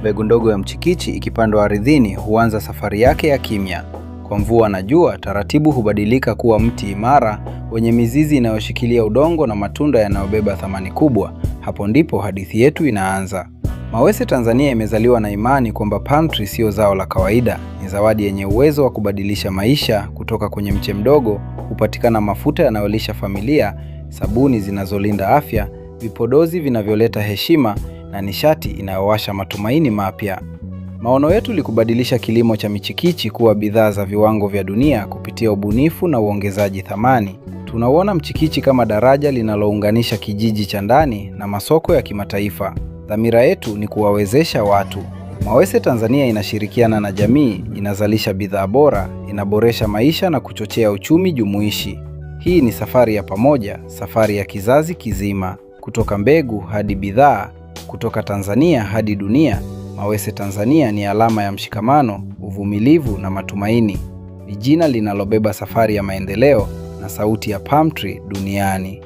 Mbegu ndogo ya mchikichi ikipandwa ardhini huanza safari yake ya kimya. Kwa mvua na jua, taratibu hubadilika kuwa mti imara wenye mizizi inayoshikilia udongo na matunda yanayobeba thamani kubwa. Hapo ndipo hadithi yetu inaanza. Mawese Tanzania imezaliwa na imani kwamba palm tree sio zao la kawaida, ni zawadi yenye uwezo wa kubadilisha maisha. Kutoka kwenye mche mdogo hupatikana mafuta yanayolisha familia, sabuni zinazolinda afya, vipodozi vinavyoleta heshima na nishati inayowasha matumaini mapya. Maono yetu ni kubadilisha kilimo cha michikichi kuwa bidhaa za viwango vya dunia kupitia ubunifu na uongezaji thamani. Tunauona mchikichi kama daraja linalounganisha kijiji cha ndani na masoko ya kimataifa. Dhamira yetu ni kuwawezesha watu. Mawese Tanzania inashirikiana na jamii, inazalisha bidhaa bora, inaboresha maisha na kuchochea uchumi jumuishi. Hii ni safari ya pamoja, safari ya kizazi kizima, kutoka mbegu hadi bidhaa, kutoka Tanzania hadi dunia. Mawese Tanzania ni alama ya mshikamano, uvumilivu na matumaini. Ni jina linalobeba safari ya maendeleo na sauti ya palm tree duniani.